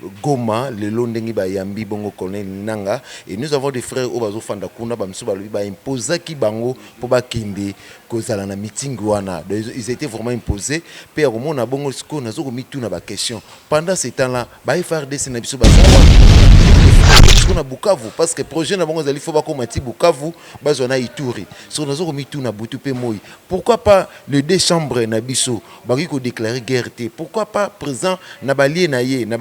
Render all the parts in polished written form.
Goma lelo ndenge bayambi bongo Colonel Nanga et nous avons des frères oyo bazofanda kuna, bamisusu balobi baimposaki bango mpo bakende kozala na meeting wana. Donc ils étaient vraiment imposés. Mpe ya komona bongo sikoyo nazo komituna ba question pendant ce temps là ba FARDC na biso baza wapi sikoyo na Bukavu, parce que projet na bango ezali fo bakoma ti Bukavu, bazwa na Ituri. Sikoyo nazo komituna butu mpe moi, pourquoi pas le deux chambres na biso bakoki kodéclarer guerre te? Pourquoi pas président na balie na ye na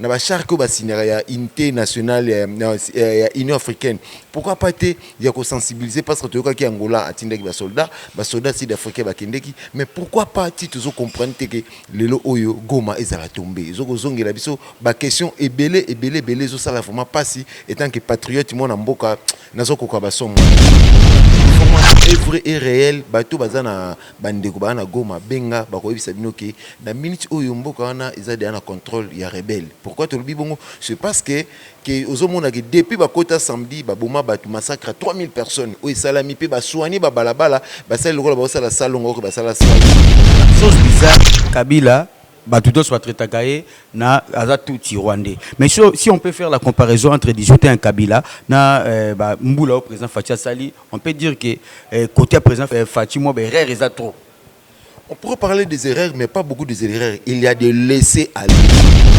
bacharte oyo basignaka ya unité nationale ya Union africaine? Pourquoi pas te ya kosensibiliser? Parce que toyokaki Angola atindaki basoldat, basoldat sud africain bakendeki, mais pourquoi pas ti tozocomprendre te ke lelo oyo Goma ezala tombe? Ezokozongela biso baquestion ebele ebele ebele, ezosala vraiment mpasi. Etant que patriote, mwana mboka, nazokoka basomo. Information est vrai et réel. Bato baza na bandeko baza na Goma, benga, bakoyebisa bino ke na minute oyo mboka wana eza deya na contrôle ya rebelle. Pourquoi tolobi bongo? C'est parce que ozomona ke depuis bakota samedi, baboma bato, massacre 3000 personnes oyo esalami, mpe basoigne babalabala, basali lokola baosala salongo oyo basala salongo. Chose bizarre, Kabila, bato nyonso batraitaka ye na aza tutsi rwandais, mais si on peut faire la comparaison entre 18 ans Kabila na mbula oyo président Fatshi asali, on peut dire que côté ya président Fatshi, mwa baerreur eza trop. On pourrait parler des erreurs, mais pas beaucoup des erreurs. Il y a des laisser aller.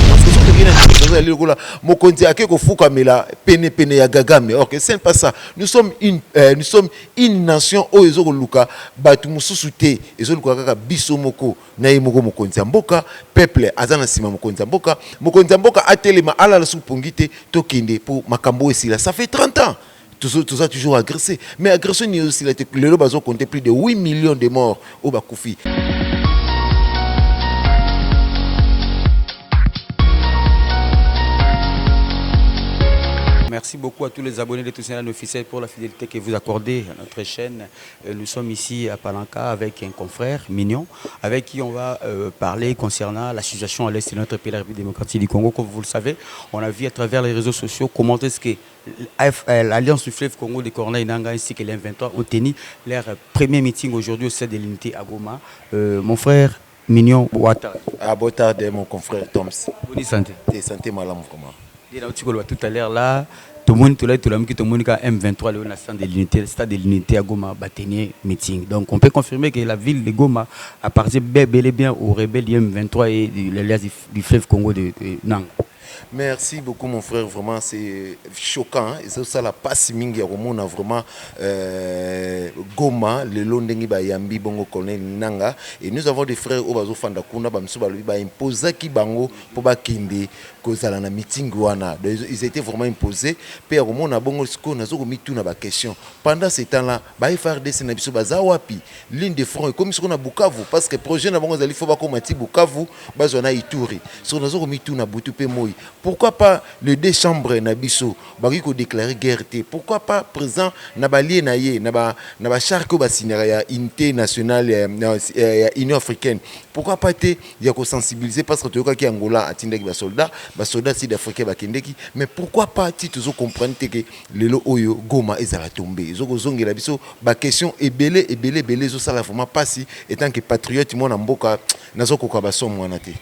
Parce que soki tokei na mokonzi ake kofukamela pene pene ya Kagame, or que ce n'est pas ça. Nous sommes une nation oyo ezokoluka bato mosusu te, ezoluka kaka biso moko na ye moko mokonzi ya mboka. Peuple aza na nsima mokonzi ya mboka. Mokonzi ya mboka atelema, alala su pongi te, tokende mpo makambo oyo esila. Ça fait 30 ans toza toujours agressé, mais agression ni osila te. Lelo bazocompter plus de 8 millions de morts oyo bakufi. Merci beaucoup à tous les abonnés de Tous officiel pour la fidélité que vous accordez à notre chaîne. Nous sommes ici à Palanka avec un confrère mignon avec qui on va parler concernant la situation à l'est de notre pays, la République démocratique du Congo. Comme vous le savez, on a vu à travers les réseaux sociaux comment est-ce que l'Alliance du fleuve Congo de Corneille Nanga ainsi que l'M23 ont tenu leur premier meeting aujourd'hui au stade de l'unité à Goma. Mon frère Mignon Ouattara. Ah, boa tarde, mon confrère Toms. Bonne santé. Santé malamu vraiment. Tout à l'heure là, tout le monde, tout le monde, tout le monde, M23, le stade de l'unité, stade de l'unité à Goma, batenu meeting. Donc on peut confirmer que la ville de Goma appartient bel et bien aux rebelles du M23 et de l'Alliance du fleuve Congo de Nanga. Merci beaucoup, mon frère, vraiment c'est choquant, hein? Et ça la passe mingi ya komona vraiment Goma lelo ndenge bayambi bongo Colonel Nanga et nous avons des frères oyo bazofanda kuna, bamisusu balobi baimposaki bango mpo bakende kozala na meeting wana. Donc ils étaient vraiment imposés. Mpe ya komona bongo sikoyo nazo komituna baquestion pendant ce temps là ba FARDC na biso baza wapi? Ligne de front ekomi sikoyo na Bukavu, parce que projet na bango ezali fo bakoma ti Bukavu, bazwa na Ituri. Sikoyo nazo komituna butu mpe moi, pourquoi pas le deux chambres na biso bakoki kodéclarer guerre te? Pourquoi pas président na balie na ye na bacharte oyo basignaka ya unité nationale ya Union africaine? Pourquoi pas te ya kosensibiliser? Parce que toyokaki Angola atindaki basoldat, basoldat sud africain bakendeki, mais pourquoi pas ti tozocomprendre te ke lelo oyo Goma ezala tombe? Ezokozongela biso baquestion ebele ebele ebele, ezosala vraiment mpasi. Etant que patriote, mwana mboka, nazokoka basomo wana te.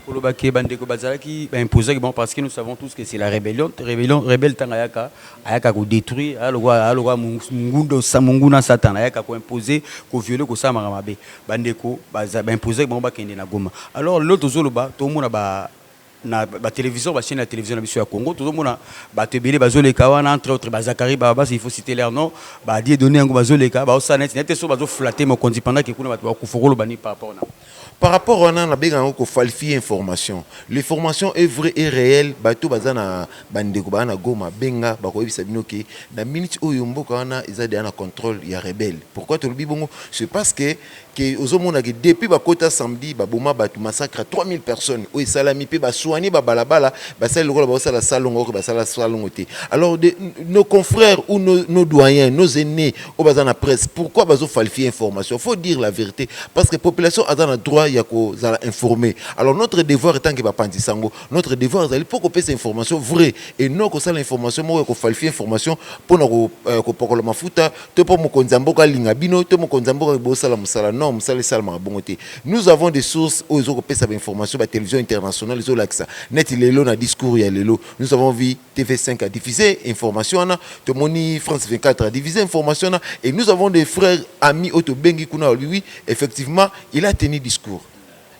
Kolobaki bandeko bazalaki baimposaki bon, parce que nous savons tous que c'est la rébellion. Rébellion, rebelle, ntango ayaka, ayaka kodétruire, alokwa mungundo, monguna Satan, ayaka koimposer, kovioler, kosala makambo mabe. Bandeko baimposaki bango bakende na Goma. Alors lelo tozoloba, tomona ba na batélévision, bachaîne ya télévision na biso ya Congo, tozomona bato ebele bazoleka wana, entre autres bazakari Bababasi, il faut citer leur nom, badieudonné yango bazoleka, baosala neti nete so bazoflatter mokonzi pendant ke kuna bato bakufa. Koloba nini par rapport na Par rapport wana, nabenga yango kofalsifier information. L'information est vrai et réel. Bato baza na bandeko baza na Goma, benga, bakoyebisa bino ke na minute oyo mboka wana eza deya na contrôle ya rebelle. Pourquoi tolobi bongo? C'est parce que ozomona ke depuis bakota samedi, baboma bato, massacre 3000 personnes oyo esalami, mpe basoigne babalabala, basali lokola baosala salongo oyo basala salongo te. Alors nos confrères ou nos doyens, nos aînés oyo baza na presse, pourquoi bazofalsifier information? Faut dire la vérité, parce que population aza na droit ya kozala informé. Alors notre devoir etant que bapanzi sango, notre devoir ezali mpo kopesa information vrai et non kosala information moko ya kofalsifier information mpona kopakola mafuta to mpo mokonzi ya mboka alinga bino to mokonzi ya mboka bosala mosala. Non. Non, mosala esalamaka bongo te. Nous avons des sources oyo ezokopesa bainformation. Batélévision internationale ezolakisa neti lelo, na discours ya lelo, nous avons vu TV5 a diffusé information wana, tomoni France 24 a diffusé information wana, et nous avons des frères amis oyo tobengi kuna, balobi: oui, effectivement, il a tenu discours.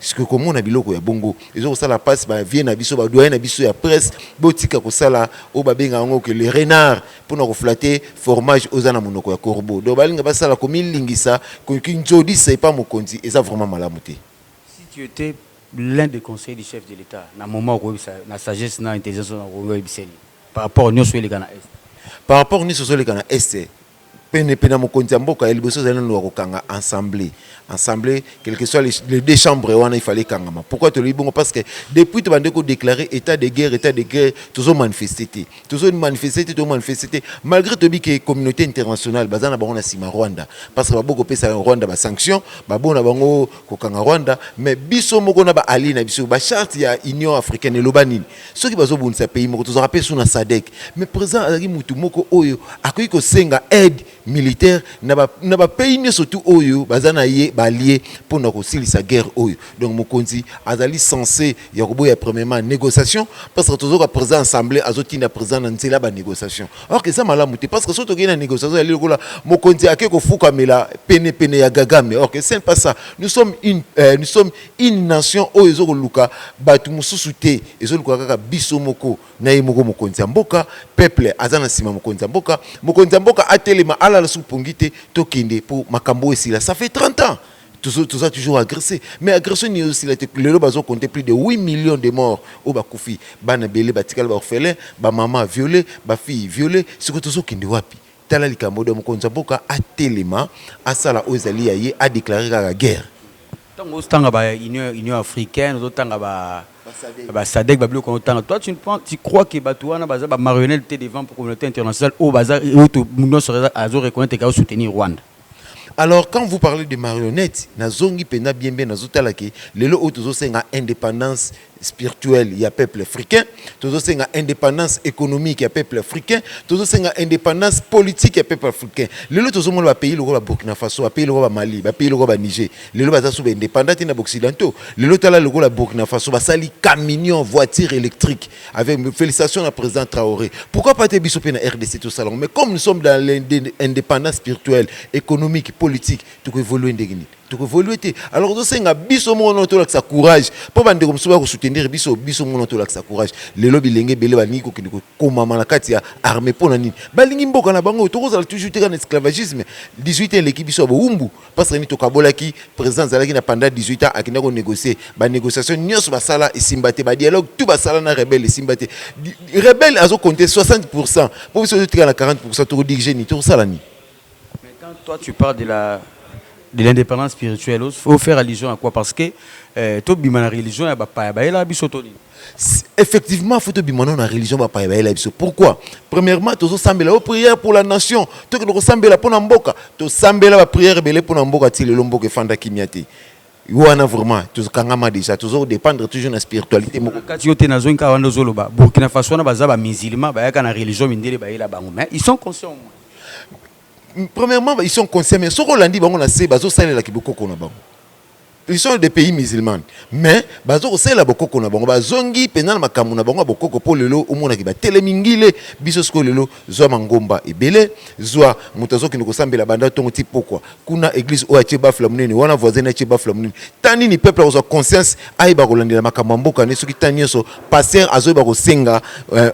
Sikoyo komona biloko ya bongo ezokosala mpasi. Bavieux na biso, badoyen na biso ya presse, botika kosala oyo babengaka yango ke le renard mpona koflatter fromage oyo eza na monoko ya corbeau. Donc balinga basala komilingisa, kinzodisa epa mokonzi, eza vraiment malamu te. Si tu étais l'un des conseillers du chef de l'État, na moment okoyebisa, na sagesse na intelligence, okoyebisa nini par rapport nyonso eleka na Est? Par rapport nyonso ozoleka na Est, pene pene ya mokonzi ya mboka, ya liboso ezali nanu ya kokanga assemblée, quel que soit les deux chambres wana, il fallait kangama. Pourquoi tolobi bongo? Parce que depuis tobandi kodéclarer état de guerre, état de guerre, tozomanifeste te, tozomanifeste te, tozomanifeste te, malgré toyebi ke communauté internationale baza na bango na nsima Rwanda, parce que babo kopesa Rwanda basanction, babo na bango kokanga Rwanda. Mais biso moko na baallié na biso, bacharte ya Union africaine eloba nini? Soki bazobundisa pays moko, tozalaka mpe su na SADC. Mais président azalaki mutu moko oyo akoki kosenga aide militaire na bapays nyonso tu oyo baza na ye baallié mpona kosilisa guerre oyo. Donc mokonzi azali censé ya koboya premièrement négociation, parce que tozoka président assemblée azotinda président na nzela banégociation, or que eza malamu te, parce que soki tokei na négociation, ezali lokola mokonzi ake kofukamela penepene ya Kagame. Or que ce n'est pas ça. Nous sommes une nation oyo ezokoluka bato mosusu te, ezoluka kaka biso moko na ye moko mokonzi ya mboka. Peuple aza na nsima mokonzi ya mboka. Mokonzi ya mboka atelema, alala su pongi te, tokende mpo makambo oyo esila. Ça fait 30 ans toza toujours agressé, mais agression nini ezosila te? Lelo bazocompter plus de 8 millions de morts oyo bakufi, bana ebele batikali baorphelin, bamama violé, bafille violé. Sikoyo tozokende wapi? Tala likambo do, mokonzi ya mboka atelema, asala oyo ezali ya ye, adéclarer kaka guerre. Ntango ozotanga ba Union africaine, ozotanga ba baSADC, babiloko otanga, toi tu ne penses, tu crois que bato wana baza bamarionnette te devant communauté internationale oyo baza, oyo nyonso azo reconnaître ka soutenir Rwanda? Alors, quand vous parlez de marionnettes, nazongi mpenza bien bien, nazotala ke lelo oyo tozosenga indépendance spirituelle ya peuple africain, tozosenga indépendance économique ya peuple africain, tozosenga indépendance politique ya peuple africain. Lelo tozomona bapays lokola Burkina Faso, bapays lokola Bamali, bapays lokola Baniger, lelo baza so baindépendant te na baoccidentaux. Lelo tala lokola Burkina Faso, basali camion, voiture électrique, avec félicitations na président Traoré. Pourquoi pas te biso mpe na RDC tosala? Mais comme nous sommes dans l'indépendance spirituelle, économique, politique, tokoévolue ndenge nini? Tokoévolue te. Alors tosenga biso moko tolakisa courage mpo bandeko mosusu baya kosoutenir biso. Biso moko tolakisa courage. Lelo bilenge ebele balingi kokende kokomama na kati ya armée. Mpo na nini? Balingi mboka na bango. Tokozala toujours te kaka na esclavagisme. 18 ans eleki biso ya bowumbu, parce que nini? Tokabolaki. Président azalaki na pendant 18 ans, akenda konégocier. Banégociation nyonso basala esimba te, badialogue tout basala na rebelle esimba te. Rebelle azocompter 60, mpo biso totika na 40. Tokodirige nini? Tokosala nini? Mais quand toi tu parles de l'indépendance spirituelle, il faut faire allusion à quoi? Parce que tobima na religion ya bapaya bayela biso to nini? Effectivement, faut tobima na religion bapaya bayela biso. Pourquoi? Premièrement, tozosambela o prière pour la nation, tokende kosambela mpo na mboka. Tosambela baprière ebele mpo na mboka, ti lelo mboka efanda kimia te. Wana vraiment tozokangama déjà, tozodépendre toujours na spiritualité moko. Kati yo te, nazongi kaka wana ozoloba Burkina Faso wana baza bamusulman, bayaka na religion mindele bayela bango, mais ils sont conscients au moins. Premièrement, ils sont conscients, mais soki olandi bango na se, bazosalelaki bokoko na bango. Ils sont des pays musulmans, mais bazo kosalela bokoko na bango, bazongi mpenza na makambo na bango ya bokoko. Mpo lelo omonaki batelemi ngile. Biso sikoyo lelo, zwa mangomba ebele, zwa moto azokende kosambela banda ntongo ti pokwa kuna, église oyo atie baffle monene wana, voisin atie baffle monene. Ta nini peuple akozwa conscience, ayeba kolandela makambo ya mboka ne, soki ta nyonso pasteur azoyeba kosenga,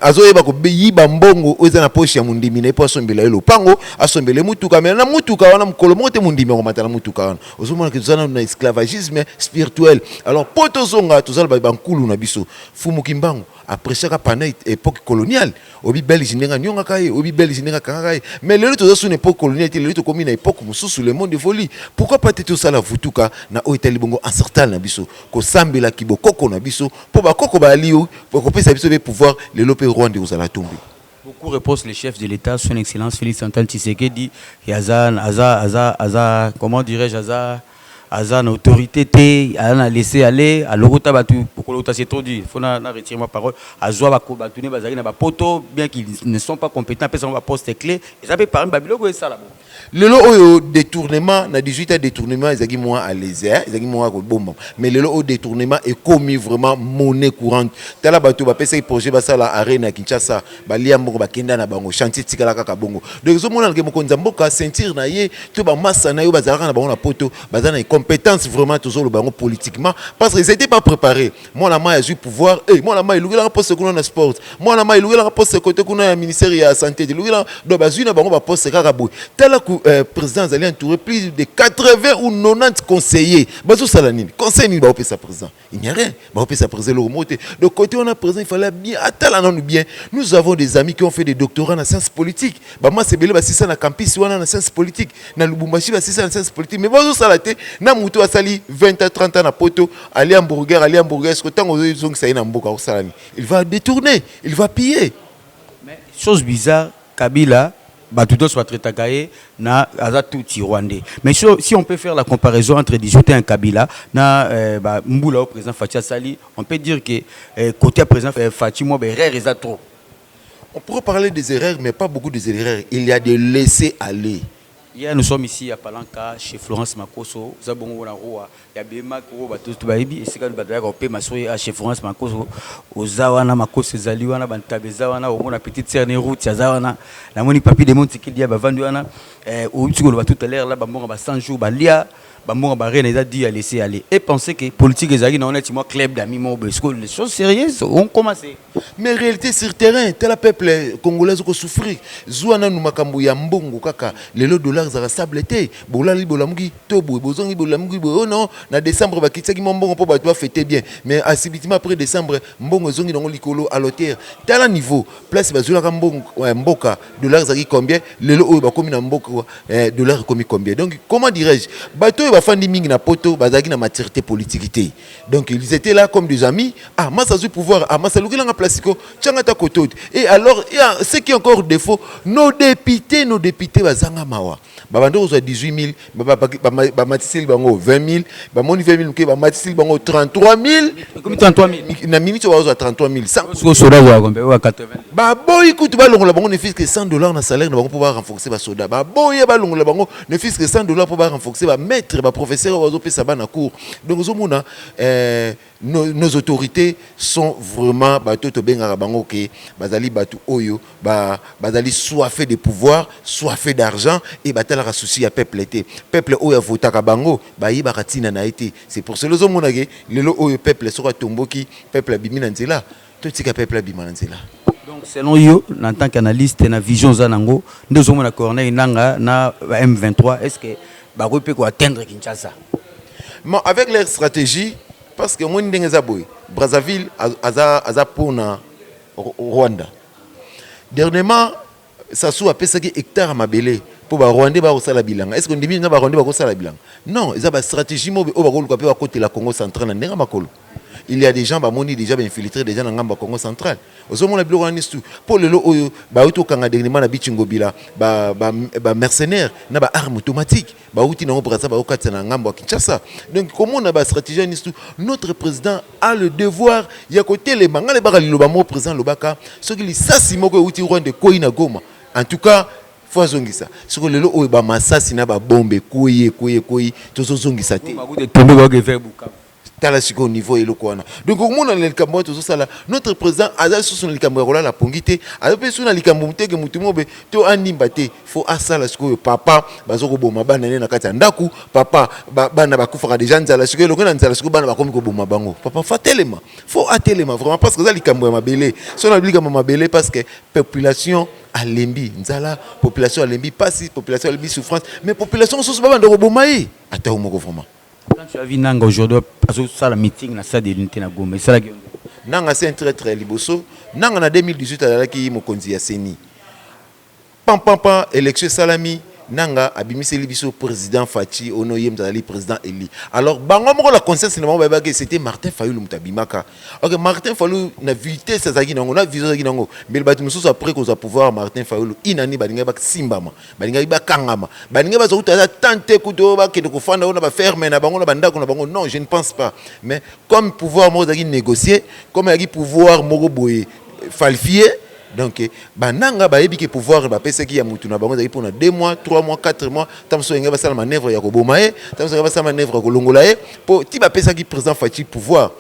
azoyeba koyiba mbongo oyo eza na poche ya mondimi na ye mpo asombela ye lopango, asombela ye mutuka? Me na mutuka wana, mokolo moko te mondimi akomata na mutuka wana. Ozomona ke toza nano na esclavagisme spirituel. Alors mpo tozonga, tozala bankulu na biso. Fumuki Mbangu aprêchaka pendant époque coloniale, obi Belge ndenge anyongaka ye, obi Belge ndenge akangaka ye. Mais lelo toza su na époque coloniale te, lelo tokomi na époque mosusu, le monde évolue. Pourquoi pas te tosala vutuka na oyo etali bongo ancestral na biso, kosambelaki bokoko na biso, mpo bakoko bayali yo bakopesa biso mpe pouvoir. Lelo mpe Rwanda ekozala tombe. Beaucoup reprochent le chef de l'État, son Excellence Félix Antoine Tshisekedi, et aza, aza, aza, aza, comment dirais-je, aza, Aza na autorité te, aza na laisser aller, alokota bato. Kolokota, c'est trop dit, faut na retirer ma parole. Azwa bato ne bazalaki na bapoto, bien qu'ils ne sont pas compétents, apesa bango baposte clé. Eza mpe parmi babiloko esala bo. Lelo oyo détournement, na 18 ans détournement ezalaki mwa à l'aise, ezalaki mwa kobomba, mais lelo oyo détournement ekomi vraiment monnaie courante. Tala bato bapesaki projet basala arena ya Kinshasa, balia mbongo, bakenda na bango, chantier etikala kaka bongo. Donc ezomonana ke mokonzi ya mboka, ceinture na ye to bamasa na ye oyo bazalaka na bango na poto, baza na incompétence vraiment. Tozoloba yango politiquement parce que ils étaient pas préparés. Mwana mai azwi pouvoir, eh, mwana mai elukelanga poste kuna na sport, mwana mai elukelanga poste kote kuna ya ministère ya santé, elukelanga. Donc bazwi na bango baposte kaka boye. Tala président azali entouré plus de 80 ou 90 conseillers. Bazosala nini? Conseil nini baopesa président? Il n'y a rien. Baopesa président eloko moko te. Donc côté wana, président, il fallait bien atala nanu bien. Nous avons des amis qui ont fait des doctorats na sciences politiques. Bamasa ebele basisa na campus wana na sciences politiques, na Lubumbashi basisa na sciences politiques, mais bazosala te. Na motu asali 20 ans, 30 ans na poto, ali hamburger, ali hamburger, siko ntango ozongisa ye na mboka, akosala nini? Il va détourner, il va piller. Mais chose bizarre, Kabila, bato nyonso batraitaka ye na aza tutsi rwandais, mais si on peut faire la comparaison entre 18 ans Kabila na ba, mbula oyo président Fatshi asali, on peut dire que côté ya président Fatshi, mwa baerreur eza trop. On pourrait parler des erreurs, mais pas beaucoup des erreurs. Il y a des laisser aller. Hier, nous sommes ici à Palanka, chez Florence Makoso. Nous avons roi. Il y a Bema Koro, bato to bayebi esika bato ya kopema so chez Florence Makoso. Oza wana, Makoso ezali wana, bantabe eza wana, omona petite sœur ne route aza wana. Namoni papi de Montikili ya bavandi wana. Outi koloba tout à l'heure là, bambongo ba 100 jours balia, bambongo ba rien, eza dit à laisser aller. Et penser que politique ezalaki na neti mwa club d'amis mo parce que les choses sérieuses ont commencé. Mais réalité sur terrain, tala peuple congolais souffrir. Zwa nanu makambo ya mbongo kaka. Lelo dollar ezalaka stable te. Bolali, bolamuki to boye, bozongi, bolamuki boye. Oh non, na décembre bakitisaki mwa mbongo mpo bato bafete bien, mais subitement après décembre mbongo ezongi nango likolo à l'auteur. Tala niveau place bazwelaka mbongo mboka, dollar ezalaki combien? Lelo oyo bakomi na mboka, dollar ekomi combien? Donc comment dirais-je, bato oyo bafandi mingi na poto bazalaki na maturité politique te. Donc ils étaient là comme des amis. Ah, masa azwi pouvoir, ah, masa alukelanga plasiko, tianga ta kote. Et alors ce qui est encore défaut, nos députés bazanga mawa. Babandi kozwa 18 000, bamatiseli bango 20 000, bamoni 20 000 moke, bamatiseli bango 33 000. Ekomi 33 000. Na minute oyo bazwa 33 000. Sikoyo soda azwaka combien? Oyo ya 80? Baboyi kutu balongola bango ne fût-ce que 100 $ na salaire na bango mpo barenforcer basoda. Baboyi balongola bango ne fût-ce que 100 $ mpo barenforcer bamaître, baprofesseur oyo bazopesa bana cours. Donc ozomona nos autorités sont vraiment bato tobengaka bango ke bazali bato oyo bazali soifé de pouvoir, soifé d'argent, et batalaka souci ya peuple te. Peuple oyo avotaka bango, bayebaka ntina na ye te. C'est pour cela ozomona ke lelo oyo peuple soki atomboki, peuple abimi na nzela. Totika peuple abima na nzela. Donc selon yo, en tant qu'analyste, na vision oza nango nde ozomona Corneille Nanga na ba M23, est ce que bakoki mpe koatteindre Kinshasa? Mais avec leur stratégie, parce que omoni ndenge eza boye, Brazzaville aza mpona Rwanda. Dernièrement Sassou apesaki hectare ya mabele mpo barwandais bakosala bilanga. Est ce que ndimi na barwandais bakosala bilanga? Non, eza bastratégie moko oyo bakoluka mpe bakotela Congo central na ndenge ya makolo. Il y a des gens bamoni déjà bainfiltré déjà na ngambo ya Congo central. Ozomona biloko wana nyonso mpo lelo oyo bauti kokanga dernièrement na Bichingobila bamercenaire na baarme automatique, bauti nango Braza, baokatisa na ngambo ya Kinshasa. Donc komona bastratégie nyonso, notre président a le devoir ya kotelema. Ngai lebaka liloba moko président alobaka: soki lisasi moko euti Rwanda ekwei na Goma, en tout cas faut azongisa. Soki lelo oyo bamasasi na babombe ekwei, ekwei, ekwei, tozozongisa te. Tombe baoke vers Bukavu. Tala sikoyo niveau eloko wana. Donc okomona na likambo wana tozosala, notre président aza lisusu na likambo ya kolala pongi te, aza mpe lisusu na likambo moteke motu mobe to andimba te. Faut asala sikoyo. Papa baza koboma bana ne na kati ya ndako. Papa, bana bakufaka déjà nzala, sikoyo elongo na nzala, sikoyo bana bakomi koboma bango. Papa faut atelema, faut atelema vraiment, parce que eza likambo ya mabele. So na likambo ya mabele, parce que population alembi nzala, population alembi pasi, population alembi souffrance, mais population mosusu babanda koboma ye ata yo moko vraiment. Quand tu as vu Nanga aujourd'hui azosala meeting na stade de l'Unité na Goma, esalaki yo nde? Nanga c'est un traître. Liboso Nanga na 2018 azalaki mokonzi ya CENI. Pampampa, élection esalami. Nanga abimiseli biso président Fatshi ono, ye moto azali président élu. Alors bango moko la conscience na bango bayebaki, c'était Martin Fayulu moto abimaka. Ok, Martin Fayulu na vitesse azalaki nango, na vision azalaki nango, mbele bato mosusu après kozwa pouvoir Martin Fayulu inani, balingaki basimbama, balingaki bakangama, balingaki bazwa kutu ata tant te, kutu bakende kofanda oyo na baferme na bango, na bandako na bango. Non, je ne pense pas. Mais comme pouvoir moko ezalaki négocier, comme ezalaki pouvoir moko boye falsifié, donc bananga bayebi ke pouvoir bapesaki ya mutu na bango ezalaki mpona 2 mois, 3 mois, 4 mois. Ntango mosusu balingi basala manœuvre ya koboma ye, ntango mosusu basala manœuvre ya kolongola ye, mpo ti bapesaki président Fatshi pouvoir,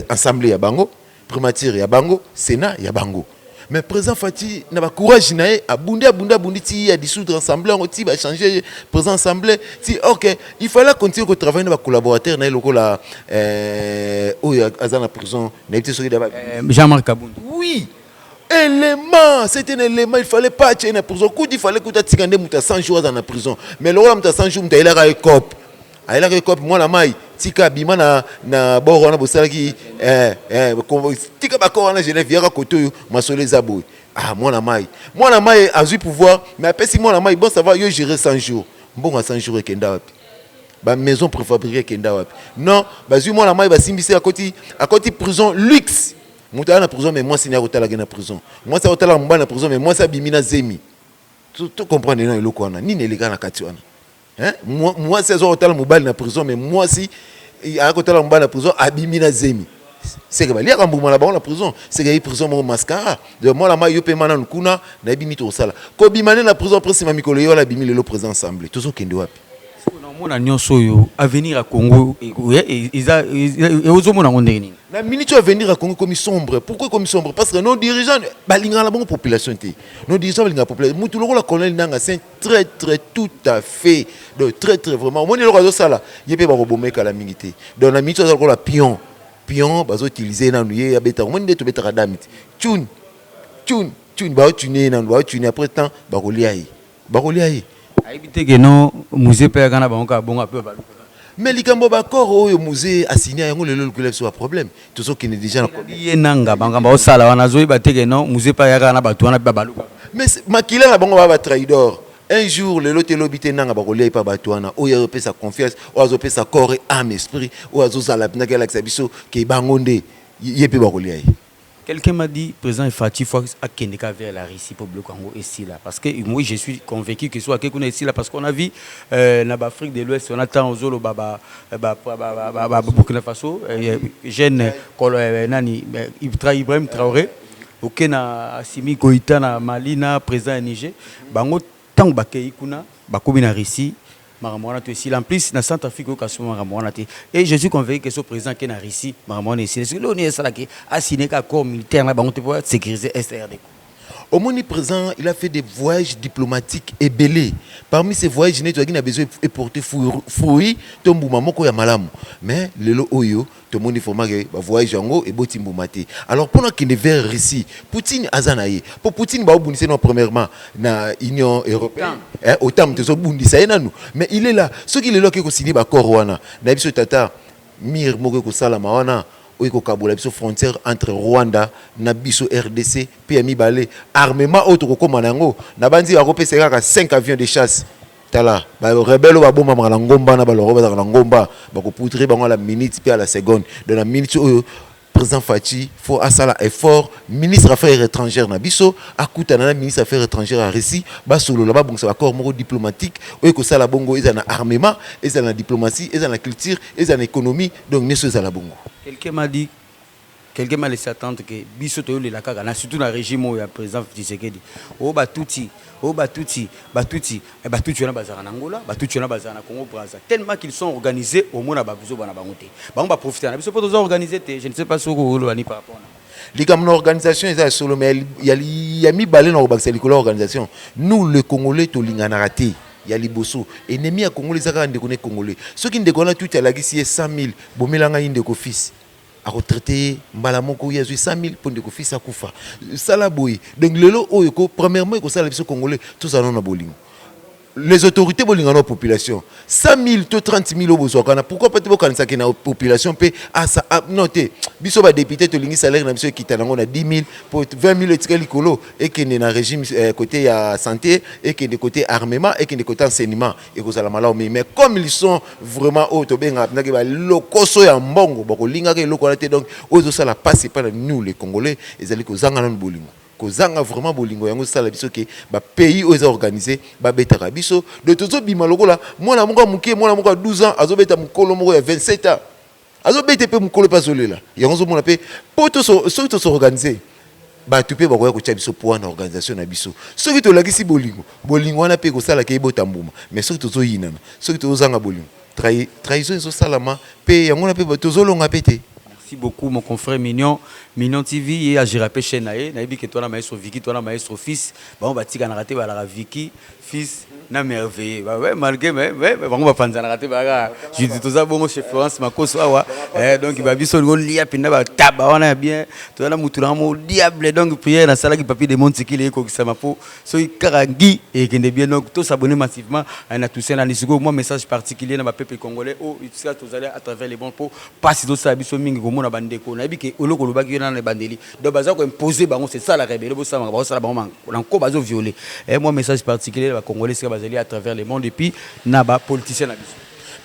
assemblée ya bango, primature ya bango, sénat ya bango. Mais président Fatshi na bacourage na ye, abundi, abundi, abundi ti ya dissoudre assemblée yango, ti bachange président assemblée ti. Ok, il fallait continuer kotravailler na bacollaborateur na ye lokola oyo aza na prison, nayebi te soki Jean-Marc Kabund. Oui, élément, c'était un élément, il fallait pas atie na prison kutu, il fallait kutu atika nde moto ya 100 jours aza na prison. Mais lokola moto ya 100 jours, moto ayelaka ye cope, ayelaka ye cope, mwana mai tika abima na bord wana bosalaki, tika baccord wana Genève, yaka kote oyo masolo eza boye. Ah, mwana mai, mwana mai azwi pouvoir, mais apesi mwana mai: bon, ça va, yo gérer 100 jours. Mbongo ya 100 jours ekenda wapi? Bamaison préfabriqué ekenda wapi? Non, bazwi mwana mai, basimbisi, akoti prison luxe. Moto aza na prison, mais mwasi ne akotalaki na prison, mwasi akotalaka mobali na prison, mais mwasi abimi na zemi. To comprendre na eloko wana nini eleka na kati wana? Mwasi azwa kotala mobali na prison, mais mwasi aya kotala mobali na prison, abimi na zemi. Seke baliaka mbuma na bango na prison, seke ayi prison moko mascara. Donc mwana mai, yo mpe ma nanu kuna, nayebi nini tokosala. Kobima nde na prison après nsima mikolo ye wana abimi lelo président assemblée, tozokende wapi? Naomona nyonso oyo, avenir ya Congo eza, ozomona yango ndenge nini? Na minute oyo, avenir ya Congo ekomi sombre. Pourquoi ekomi sombre? Parce que nos dirigeants balingaka na bango population te. Nos dirigeants balingaka population. Mutu lokola colonel Nanga, c'est très très, tout à fait, donc très très, vraiment, omoni eloko azosala ye mpe bakoboma ekala mingi te. Donc na minute oyo aza lokola pion, pion bazoutilize nanu ye, abetaka. Omoni nde tobetaka dame te, tune tune tune, baotune ye nanu, baotune, après temps bakolia ye, bakolia ye. Ayebi te ke no Mzee mpe yaka na bango kaka bongo ape baluka. Mais likambo baccord oyo Mzee asigné yango, lelo lokola biso baproblème, tozokende déjà na ye nanga makambo aosala wana, azoyeba te ke no Mzee mpe ayaka na bato wana mpe baluka. Mais makila na bango baa batrahidor. Un jour, lelo te, lobi te, nanga bakolia epa bato wana oyo azopesa confiance, oyo azopesa corps et âme, esprit, oyo azozala mpenzaki alakisa biso ke bango nde ye mpe bakolia ye. Quelqu'un m'a dit, président Fatshi faut akende vers la Russie pour bloquer yango esila. Parce que moi, je suis convaincu que soit kuna esila, parce qu'on a vu na Afrique de l'Ouest, on attend ozolo ba ba ba ba ba ba Burkina Faso, jeune nani, Ibrahim Traoré, ok, na Assimi Goïta na Mali, na président ya Niger, bango tango bakei kuna, bakomi na Russie, makambo wana to esila. En plus na Centrafrique oyo kasuma makambo wana te. Et je suis convaincu que so président ke na Russie, makambo wana esila. Soki loni esalaki asigné ka accord militaire na bango te po sécuriser SRD. Omoni, président, il a fait des voyages diplomatiques ebele. Parmi ces voyages neti toyaki na besoin eporter fruit to mbuma moko ya malamu, mais lelo oyo tomoni vraiment ke bavoyage yango eboti mbuma te. Alors mpona akende vers Russie, Poutine aza na ye, mpo Poutine baobundisa ye no premièrement na Union européenne, OTAN tozobundisa ye nanu, mais il est là. Soki lelo akei kosigner baccord wana na biso, tata mur moko ekosalama wana oyo ekokabola biso, frontière entre Rwanda na biso RDC. Mpe ya mibale, armement oyo tokokóma na yango, na bandi bakopesa kaka 5 avions de chasse. Tala barebele oyo babomamaka na ngomba na baloro, bazalaka na ngomba, bakopoudre bango à la minute mpe à la seconde. Donc na minute oyo, président Fatshi faut asala effort, ministre affaires étrangères na biso akutana na ministre affaires étrangères ya Russie, basolola, babongisa baccord moko diplomatique oyo ekosala bongo, ezala na armement, ezala na diplomatie, ezala na culture, ezala na économie, donc nyonso ezala bongo. Quelqu'un m'a dit, quelqu'un m'a laissé attendre que biso toyolela kaka na surtout na régime oyo ya président Tshisekedi, oyo batuti, oyo batuti, batuti, batuti wana bazalaka na Angola, batuti wana bazalaka na Congo Brazza, tellement qu'ils sont organisés, omona bazoba na bango te. Bango baprofite na biso mpo toza organisé te. Je ne sais pas soki oloba ni par rapport na Likambo na organisation eza ya solo, mais ya mibale na kobakisa likolo ya organisation, nous le Congolais tolinganaka te. Ya liboso, ennemi ya Congolais eza kaka ndeko ne Congolais. Soki ndeko wana tuti alakisi ye 100 000, bomela ngai ndeko fils, akotraite ye mbala moko, ye azwi 100 000 mpo ndeko fils akufa, sala boye. Donc lelo oyo ko premièrement ekosala biso Congolais tozala nano na bolingo. Les autorités, bolinga na population. 100 000 to 30 000 oyo bozwaka wana, pourquoi pas te bokanisaki na population mpe asa? Ah, non te, biso badéputé tolingi salaire na biso ekita nango na 10 000, po 20 000 etika likolo, ekende na régime côté ya santé, ekende côté armement, ekende côté enseignement, ekozala malamu mingi. Mais comme ils sont vraiment oyo tobengaka mpenzaki balokoso ya mbongo, bakolingaka eloko wana te. Donc oyo ezosala mpasi epai na nous les Congolais ezali kozanga nanu bolingo, kozanga vraiment bolingo. Yango osala biso ke bapays oyo eza organisé babetaka biso. Donc tozobima lokola mwana moko ya moke, mwana moko ya 12 ans azobeta mokolo moko ya 27 ans, azobeta mpe mokolo mpe azolela. Yango ozomona mpe mpo soki tos'organiser, bato mpe bakoya kotia biso poids na organisation na biso. Soki tolakisi bolingo, bolingo wana mpe ekosalaka ebota mbuma. Mais soki tozoyinana, soki tozozanga bolingo, trahison ezosalama mpe yango wana mpe tozolonga mpe te. Merci beaucoup, mon confrère Mignon, Mignon TV et à Girapé chaîne na ye. Nayebi ke toi na maestro Vicky, toi na maestro fils. Bango batika na raté balaka Vicky, fils na merveilleux. Bah ouais, malgré mais bango bapanza na raté baka. Je dis toza bongo chez Florence Makoso awa. Eh, donc ba biso ngo lia pinda ba taba wana bien. Toza na mutu na mo diable, donc prière na sala ki papier de Montikili ekokisama po soki kaka ngi ekende bien. Donc to s'abonner massivement na tout ça na lisiko. Moi, message particulier na ba peuple congolais o esika tozali à travers les bons, po pasi tosala biso mingi komona bandeko. Nayebi ke eloko olobaki yo nana ebandeli, donc baza koimposer bango, c'est ça la rébellion. Bosalaka, bazosala bango na nko, bazovioler. Moi, message particulier na bacongolais esika bazali à travers le monde et puis na bapoliticien na biso.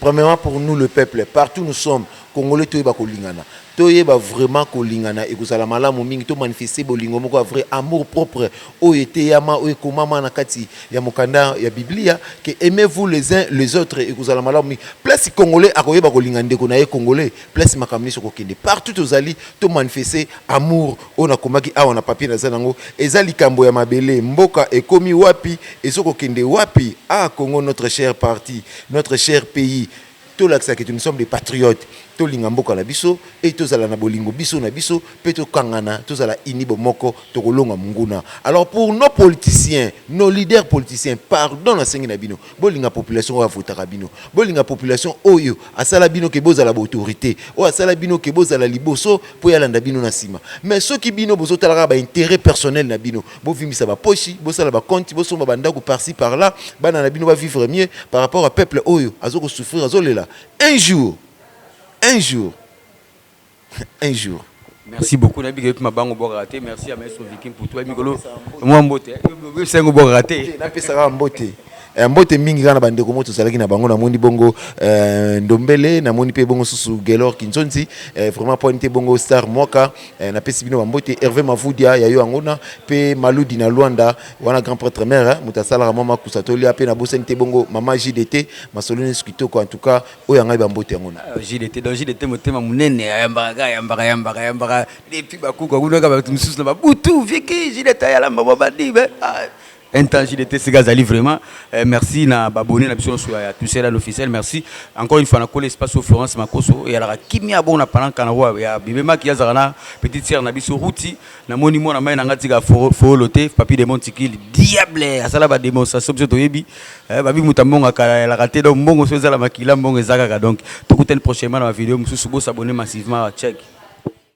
Premièrement, pour nous le peuple, partout nous sommes congolais, toyeba kolingana, toyeba vraiment kolingana, ekozala malamu mingi. Tomanifeste bolingo moko ya vrai amour propre oyo eteyama, oyo ekomama na kati ya mokanda ya Biblia ke aimez-vous les uns les autres. Ekozala malamu mingi place congolais akoyeba kolinga ndeko na ye congolais, place makambo nyonso kokende. Partout tozali, tomanifeste amour oyo nakomaki awa na papier naza nango. Eza likambo ya mabele. Mboka ekomi wapi? Ezokokende wapi? Ah, Congo, notre cher parti, notre cher pays, tolakisaka que nous sommes des patriotes. Tolinga mboka na biso e tozala na bolingo biso na biso mpe tokangana, tozala uni bomoko, tokolonga monguna. Alors, pour nos politiciens, nos leaders politiciens, pardon, nasengi na bino, bolinga population oyo avotaka bino, bolinga population oyo asala bino ke bozala baautorité, oyo asala bino ke bozala liboso mpo yalanda bino na nsima. Mais soki bino bozotala kaka baintérêt personnel na bino, bovimbisa baposhi, bosala bacompte, bosomba bandako par-ci par-là, bana na bino bavivre mieux par rapport à peuple oyo azokosouffrir, azolela, un jour, un jour, un jour. Merci beaucoup. Nayebi ke mabango bwakaka te. Merci à maestro Vicky Mputu mikolo mwa mbote sengo bwakaka te. Napesaka mbote, mbote mingi kaka na bandeko mo tozalaki na bango. Namoni bongo Ndombele, namoni mpe bongo susu Gelor Kinzonzi, vraiment poani te bongo Star Mwaka. Napesi bino bambote. Hervé Mavudia ya yo yango na mpe Maludi na Lwanda wana, grand prêtre mare, moto asalaka mwa makusa tolia mpe. Nabosani te bongo mama JDT, masolo nyonso kitoko. En tout cas, oyo ya ngai bambote yango na JDT. Donc JDT motema monene, ayambaka, ayambaka, ayambaka, ayambaka depuis bakuka kuna kaka bato mosusu na babutu. Viki JDT ayalamba mwa badibe un temps. JDT sika azali vraiment. Merci na babone na biso nyonso ya Tusela l'officiel. Merci encore une fois na kola espace Florence Makoso eyalaka kimia bongo na palanka na roi ya bibemaki, azalaka na petite sœur na biso Ruti. Namoni mwana mai na nga tika folo te, papi de Montikili diable asala badémonstration. Biso toyebi babi moto ambongo ayalaka te. Donc mbongo so ezala makila, mbongo eza kaka. Donc tokutani prochainement na bavideo mosusu. Bosabonner massivement, check.